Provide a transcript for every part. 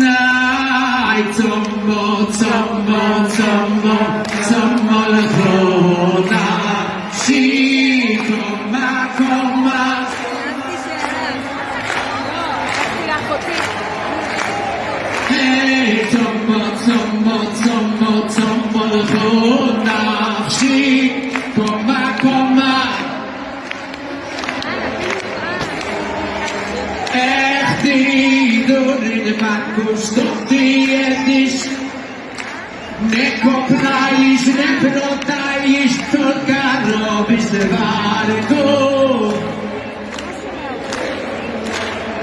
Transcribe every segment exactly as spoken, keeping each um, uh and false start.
Nai, tsommo, tsommo, tsommo, tsommo lehona. Shi, koma, koma. Hey, tsommo, tsommo, tsommo, tsommo lehona. Shi, koma, koma. Ech di durin ma kustotiedis. Ne koplaish, ne protais, tot karobis de barko.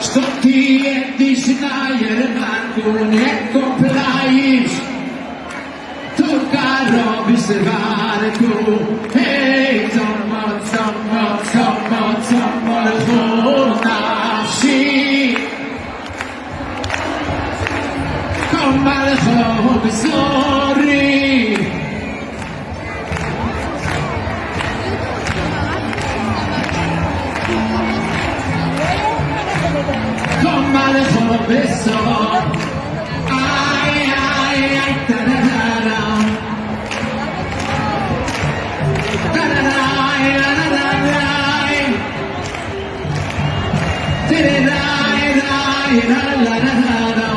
Stotiedis na yer barko, ne koplaish. Tocar observar tu. Hey, tsommo, tsommo, tsommo, tsommo lehona. Shi, koma lehon, sorry. Koma lehon, sorry. Ai, ai, ai, tararara. Tarara, ai, rarara, ai. Tarara, ai, ai, rarara, rarara.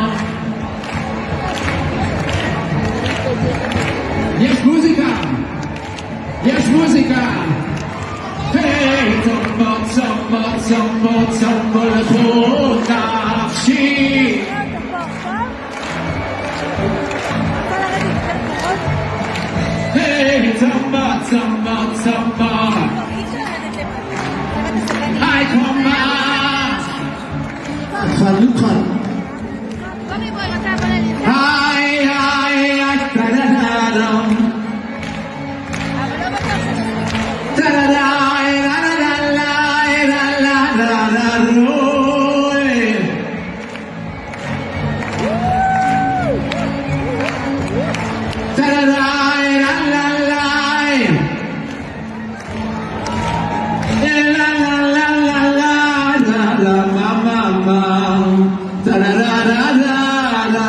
Yes, música. Yes, música. Hey, tsommo, tsommo, tsommo, tsommo lehon nafshi. Hey, tsommo, tsommo, tsommo. Hai, tsommo. Khan, Khan. Hai, hai, hai, tarararam. Tararai, rararai, rararararoi. Tararai, rararai. La, la, la, la, la, la, la, ma, ma, ma. Tararararara.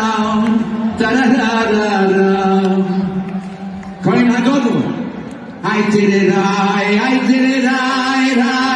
Tarararara. Koin hagogo. Ai tirirai, ai tirirai, rai.